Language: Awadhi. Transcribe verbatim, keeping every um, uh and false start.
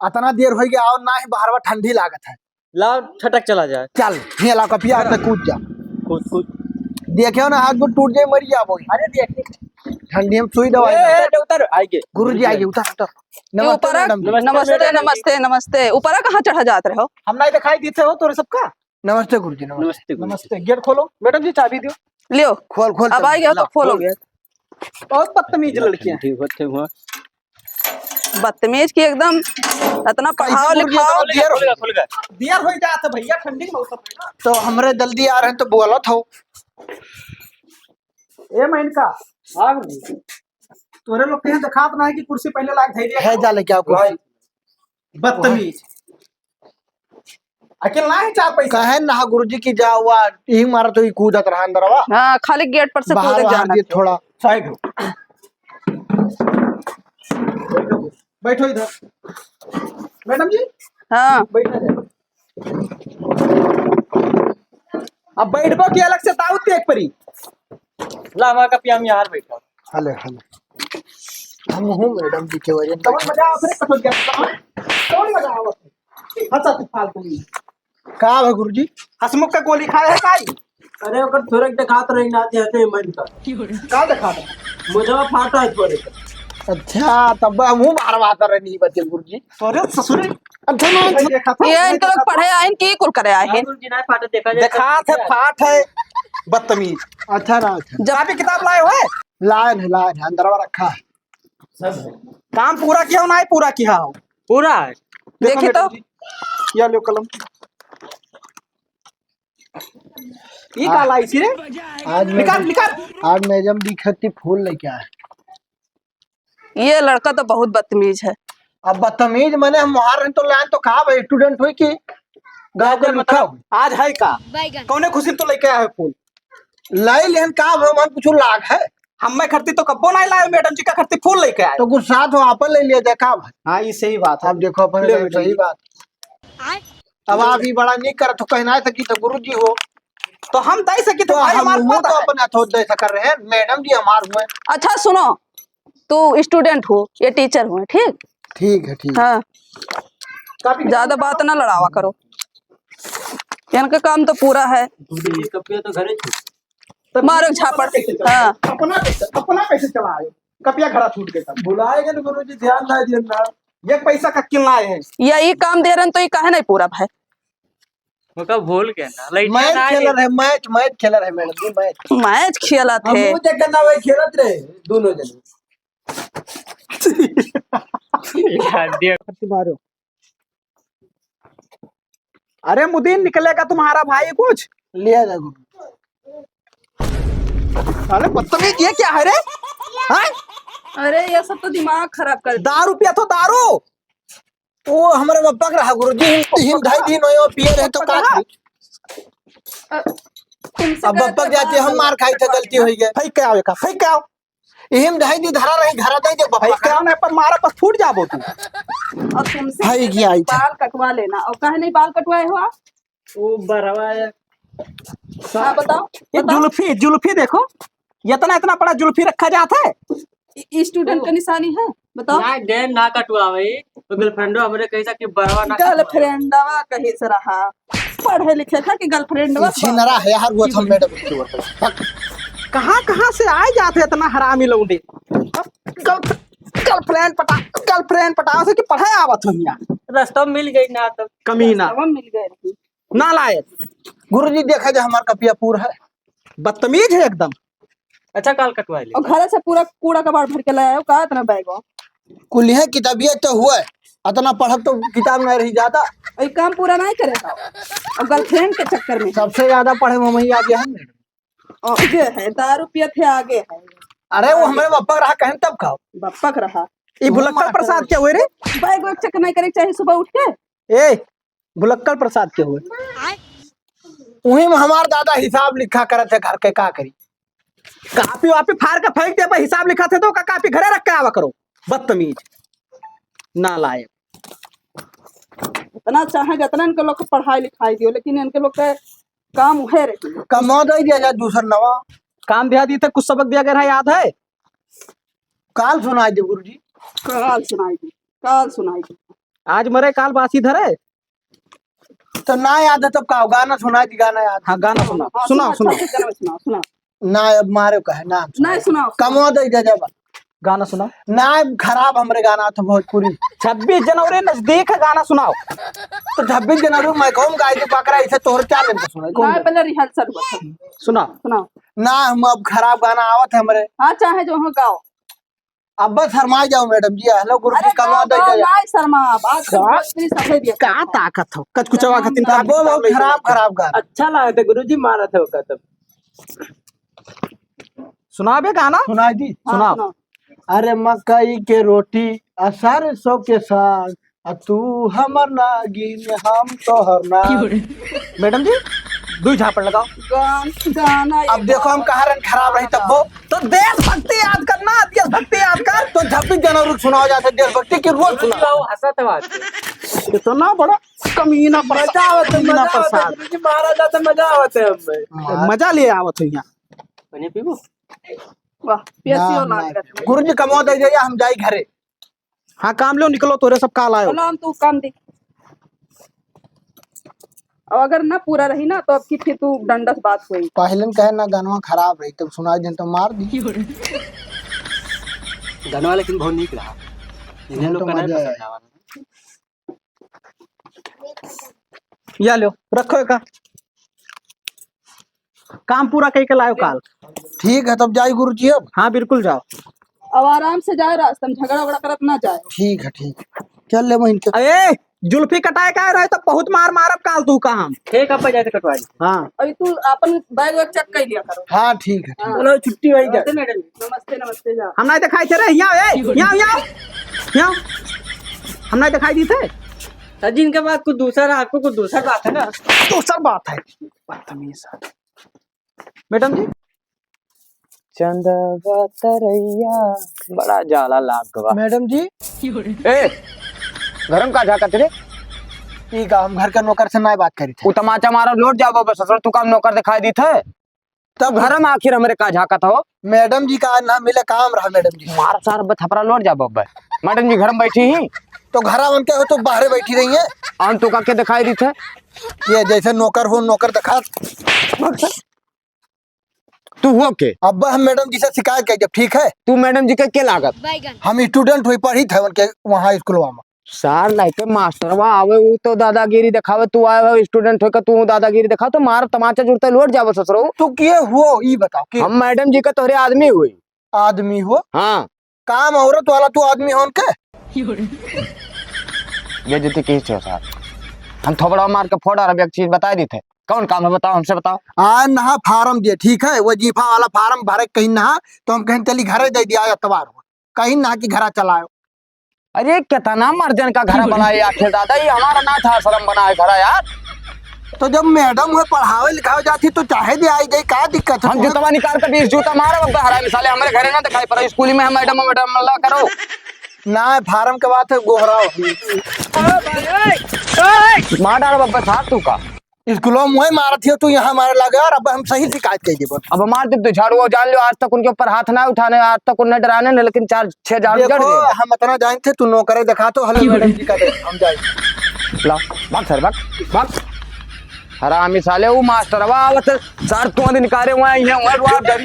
अतना देर होइ गया और ना ही बहरवा ठंडी लागत है। लाओ, छटक चला जाए। चल, ये ला कपिया, अब तक कूद जा। कूद, कूद। देखे हो ना, हाथ गोड़ टूट जाए, मर जाबो। अरे, देखे। ठंडी में सुई दवाई ए, ना। ए, उतर, आइगे। गुरुजी, आइगे, उतर, उतर। ये नमस्ते, ऊपरा, मैडम जी। नमस्ते, नमस्ते, मैडम जी। नमस्ते, नमस्ते। ऊपरा कहाँ चढ़ा जात रहे हो? हम नहीं दिखाई देते हो तोरे सबका? नमस्ते गुरुजी, नमस्ते। नमस्ते गुरुजी। नमस्ते, गेट खोलो। मैडम जी, चाबी दो। लियो। खोल, खोल, अब चाबी। आइगे हो तो ला, खोलो। खोल गेट। बहुत बदतमीज लड़कियां। ठीक होते हुआ। बदतमीज की एकदम इतना पढ़ाओ लिखाओ। खुल गया, खुल गया। दियर हो जात है भैया, ठंडी के मौसम है ना। तो हमरे जल्दी आ रहे हैं तो बोलत हो। ए मेनका, हाँ गुरुजी। तोरे लोग कहीं दिखात ना है कि कुर्सी पहले लाग धैर्य है। जाले क्या कुर्सी? बदतमीज। अकेला है चार पैसा। कहे ना गुरुजी की जा हुआ, यही मारा तो ही कूदत रहा अंदरवा। हाँ, खाली गेट पर से बाहर कूदत बाहर जाना दिए था। थोड़ा। साइड हो। बैठो इधर। मैडम जी। हाँ। बैठा जाए। अब बैठबो की अलग से दाऊ तेज परी। ला, हमारा कपिया में यार बैठा। हले, हले। हम हूँ मैडम जी के वजह से। कौन मजा आवत रे, कटोरिया में? कौन मजा आवत रे? हंसा तू फालतू में। का बा गुरुजी? हंसमुख का गोली खाए है काई? अरे, ओकर थोड़े देखात रही ना, जैसे मन का। का देखात रही? मुझे फाटा है थोड़े का। अच्छा, तब हम हूँ मारवाता रही नहीं बचे गुरुजी। तोरे ससुरे। अच्छा, ना, ये देखा था, ये इनके लोग पढ़े आइन कि कुल करे आए हैं? गुरुजी ना फाटा देखा जाए। देखात है, फाट है, बदतमीज। अच्छा, ना, अच्छा। जब कापी किताब लाए हो? लाए हैं, लाए हैं, अंदरवा रखा है। सब है। काम पूरा किया हो, ना ही पूरा किया हो? पूरा है। देखो देखी तो। मैडम जी, या लो कलम। ये का लाई सी रे? आज निकाल, मैडम, निकाल। आज मैडम जी खत्ती फूल लेके आए। ये लड़का तो बहुत बदतमीज है। अब बदतमीज मने हम वहां रहे तो लान तो का भाई, स्टूडेंट होई कि गांव के लुखा होई? आज है का? बैगन। कौने खुशी तो लेके आए फूल? लाई लेन का भाई, मन कुछ लाग है? हम्मे खरती तो कब्बो नहीं लाए, मैडम जी का खरती फूल लेके आए। तो गुस्सा तो आपन ले लिया जाए का भाई? हाँ, ये सही बात है। अब देखो अपन ले ले मैडम सही जी। बात। आय। अब आप ही बड़ा नहीं करत हो, कहना है तो कि तो गुरुजी हो। तो हम दे सकी तो तो भाई हम हमारे मुंह पास तो है। अपन हाथों दे सकर रहे हैं, मैडम जी हमार हुए। अच्छा सुनो, तू स्टूडेंट हो, ये टीचर हुए, ठीक? ठीक है, ठीक। हाँ। काफी ज्यादा बात ना लड़ावा करो, इनका काम तो पूरा है। ये कपिया तो घरे छू। तब मारो ये झापड़। अपना कैसे चलाए? हाँ। अपना कैसे, अपना कैसे चलाए? कपिया घरा छूट गए तब। भुलाए गए तो गुरुजी ध्यान ना दिए ना। ये पैसा का किन लाए हैं? या ई काम दे रहन तो ई काहे नहीं पूरा भाई? ओका भूल गए ना, लइटिया मैच ना खेल आए। रहे, मैच, मैच खेल रहे मैडम जी, मैच। मैच खेलत हम है। वो जगह ना वही खेलत रहे, दोनों जने। यार, देख। मारो। अरे मुदीन, निकलेगा तुम्हारा भाई कुछ? लिया जा गुरु। अरे बदतमीज, ये क्या है रे? हाँ? अरे ये सब तो दिमाग खराब कर दिया। दारू पिया तो दारू। वो हमारे बप्पा का रहा गुरुजी, हिम, हिम ढाई दिन होयो पिए रहे तो का करी? अ, तुमसे अब गलत बप्पा जाते हम मार खाई था, गलती होई गए। फेंक के आओ, एका, फेंक के आओ। इहिम ढाई दी धरा रही, घरा दे दे बप्पा भाई, का। क्या ना पर मारा पर फूट जाबो तू। और तुमसे भाई की आई था। बाल कटवा लेना। और काहे नहीं बाल कटवाए हो आप? वो बरवा है। हाँ, बताओ, ये बताओ। जुल्फी, जुल्फी देखो, इतना, इतना बड़ा जुल्फी रखा जात है। इ-, स्टूडेंट का निशानी है, बताओ। ना, डैम ना कटवावे, तो गर्लफ्रेंडो हमरे कही था कि बरवा ना कटवावे। गर्लफ्रेंडवा कहीं से रहा, पढ़े लिखे था कि गर्लफ्रेंडवा छिनरा है यार, वो था मैडम। कहाँ, कहाँ से आए जाते इतना हरामी लौंडे? गर्ल-, गर्लफ्रेंड पटा, गर्लफ्रेंड पटावे से कि पढ़े आवत हो यहाँ? रास्ता में मिल गई ना तब। कमीना। रास्ता में मिल गए रही। नालायक। गुरुजी, देखा जाए, हमार कपिया पूर है। बदतमीज है एकदम। अच्छा, काल कटवा ले। और घर से पूरा कूड़ा कबाड़ भर के ले आयो का इतना बैग हो? कुलिहे किताबिया तो हुआ है, इतना पढ़ब तो किताब नहीं रही जाता। और ये काम पूरा नहीं करेगा। और गर्लफ्रेंड के चक्कर में। सबसे ज्यादा पढ़े में वही आगे है मैडम। आगे है, दारू पियत है, आगे है। अरे, वो आगे। हमारे बप्पा रहा, कहन तब खाओ। बप्पा का रहा। ये भुलक्कड़ प्रसाद क्या हुए रे? बैग वैग चेक नहीं करे चाहिए सुबह उठ के? ए, भुलक्कड़ प्रसाद के हुए। आय। उही में हमार दादा हिसाब लिखा करत है घर के, का करी? कापी वापी फाड़ के फेंक दे, पर हिसाब लिखा थे तो का कापी घरे रख के आवा करो। बदतमीज, नालायक। इतना चाहे जितना इनके लोग के पढ़ाई लिखाई दियो, लेकिन इनके लोग के काम उहे रही। कमा दे दिया जाए दूसर नवा। काम दिया दी थे, कुछ सबक दिया गया है, याद है? काल सुनाई दे गुरुजी। काल सुनाई दे, काल सुनाई दे। आज मरे काल बासी धरे। तो ना याद है तब का, गाना सुनाइ दी, गाना याद। हाँ, गाना सुनाओ, हाँ, सुनाओ, सुनाओ, सुनाओ। अच्छा, अच्छा, गाना सुनाओ, सुनाओ। ना, अब मारे का है, ना हम सुनाओ। नहीं, सुनाओ। कमवा दे, दे, दे। गाना सुनाओ। ना, खराब हमरे गाना था भोजपुरी। छब्बीस जनवरी नजदीक है, गाना सुनाओ। तो छब्बीस जनवरी में कौन गाई थी बकरा, इसे तोहरे चार दिन का सुनाई, कौन ना, गाई? पहले rehearsal हुआ था। सुनाओ। सुनाओ। ना, हम अब खराब गाना आवत है हमरे। हाँ, चाहे जो हो गाओ। अब बस शर्मा जाओ मैडम जी, हेलो गुरु जी, अरे कमवा गाओ, दे गाओ, दे। ना शर्मा, बात का? भोजपुरी सफेद दिया। का ताकत हो? कच कुचवा ना, खातिर ना। का अब वो दिक्कत खराब, नहीं खराब गाना। अच्छा लागत है गुरु जी, मारत है ओका तब। सुनाबे गाना? सुनाई दी? हाँ, सुनाओ। सुनाओ। अरे मकई के रोटी आ सरसों के साग, आ तू हमर नागिन, हम तोहर नाग। मैडम जी, दुई झापड़ लगाओ। गान-, गाना अब देखो, हम कहा रहन खराब रही तब वो। तो देशभक्ति याद करना, देशभक्ति याद कर। तो छब्बीस जनवरी सुनाओ जाते देशभक्ति की, रोज सुनाओ। हंसत बात। इतना बड़ा कमीना प्रसाद, मजा आवत है, कमीना मजा आवत है, प्रसाद। गुरुजी महाराज आते, मजा आवत है हमें। मजा ले आवत है यहाँ। पानी पीबू? वाह, प्यासी ना, हो ना। लागत है। गुरुजी कमवा दे जाइए, हम जाई घरे। हाँ, काम लो, निकलो, तोरे सब काल आयो। चलो, हम तू काम दे। और अगर ना पूरा रही ना, तो अब की फिर तू डंडस बात होई। पहले न कहे ना, गनवा खराब रही, तब सुनाई दिन तो मार दी। गनवा लेकिन बहुत नीक रहा। इन्हें लोग तो का नहीं मजा पसंद आया। आवा। या लो, रखो एका। काम पूरा कइके लायो काल। ठीक है, तब जाई गुरुजी अब। हाँ, बिल्कुल जाओ। अब आराम से जाए रास्ता में, झगड़ा वगड़ा करत ना जाए। ठीक है, ठीक है। चल ले बहिन के। अरे, जुल्फी कटाए का रहे तो बहुत मार मारब काल तू का हम। ठीक है, अब जाए तो कटवा ली। हाँ। अभी तू अपन बैग वैग check कर लिया करो। हाँ, ठीक है, ठीक। हाँ। चलो, छुट्टी होई गई। नमस्ते मैडम। नमस्ते, नमस्ते, जा। हम नहीं दिखाई दे रहे, यहाँ, ए, यहाँ, यहाँ, यहाँ। हम नहीं दिखाई दी थे। सर जी, इनके पास कुछ दूसरा, आपको कुछ दूसरा बात है ना? दूसरा बात है। बदतमीज है। मैडम जी। चंदवा तरैया, बड़ा जाला लाग बा। मैडम जी। ए, घर में का झाकत रे? ई का, हम घर के नौकर से नाय बात करी थे। उ तमाचा मारो, लौट जाओ बस, ससुर, तू काम नौकर दिखाई दी थे। तब घर में आखिर हमरे का झाकत हो? मैडम जी का आज ना मिले, काम रहा मैडम जी। मार सार बे थपरा, लौट जा बब्बे। मैडम जी घर में बैठी ही। तो घरा उनके हो तो बाहरे बैठी रही है। अन तो का के दिखाई दी थे? ये जैसे नौकर हो, नौकर दिखा। तू हो के? अब हम मैडम जी से शिकायत कर जब, ठीक है? तू मैडम जी के, के लागत? हम student हुई, पढ़ी थे उनके वहाँ स्कूलवा में। सार लइके मास्टरवा आवे, उ तो दादागिरी देखावे, तू आए हो student होके तू दादागिरी देखाओ, तो मार तमाचा जुरते लौट जाबो ससुरो। तू के हो, ई बताओ, के? हम मैडम जी के तोहरे आदमी हुई। आदमी हो? हाँ। काम औरत वाला तू आदमी हो उनके? बेइज्जती की छो सार? हम थोबड़ा मार के फोड़ रहे, एक चीज बताई दी थे। कौन काम है बताओ, हमसे बताओ। आ नहा फार्म दिए, ठीक है, वजीफा वाला फार्म भरे कहीं नहा, तो हम कहें चली घरे दे दिया एतवार हो, कहीं नहा कि घरा चलायो। अरे, कितना मर्दन का घर बनाए आखिर दादा, ये हमारा अनाथ आश्रम बनाए खड़ा यार। तो जब मैडम हुए पढ़ावे लिखावे जाती तो चाहे दे आई जाई, का दिक्कत है? हम जूतवा निकाल के बीस जूता मारब, अब हरामी साले हमरे घरे ना दिखाई पड़ा, स्कूल में हम मैडम, मैडम ला करो। ना, फार्म के बात है, गोहराओ। मार डाल बब्बे साहब तू का। स्कूलों में वही मारत हो तू, यहाँ मारे लगे यार, अब हम सही शिकायत कर देबो। अब मार देब तो झाड़ू, और जान लो, आज तक उनके ऊपर हाथ ना उठाने, आज तक उन्हें डराने ने, लेकिन चार छह झाड़ू जड़ देखो, देब। हम इतना जानते, तू नौकरे दिखा तो, हेलो मैडम जी का दे, हम जाए। ला, भाग सर, भाग, भाग। हरामी साले, वो मास्टरवा आवत है, सर, तू दिन कारे वहाँ, इन्हें वहाँ, वहाँ डर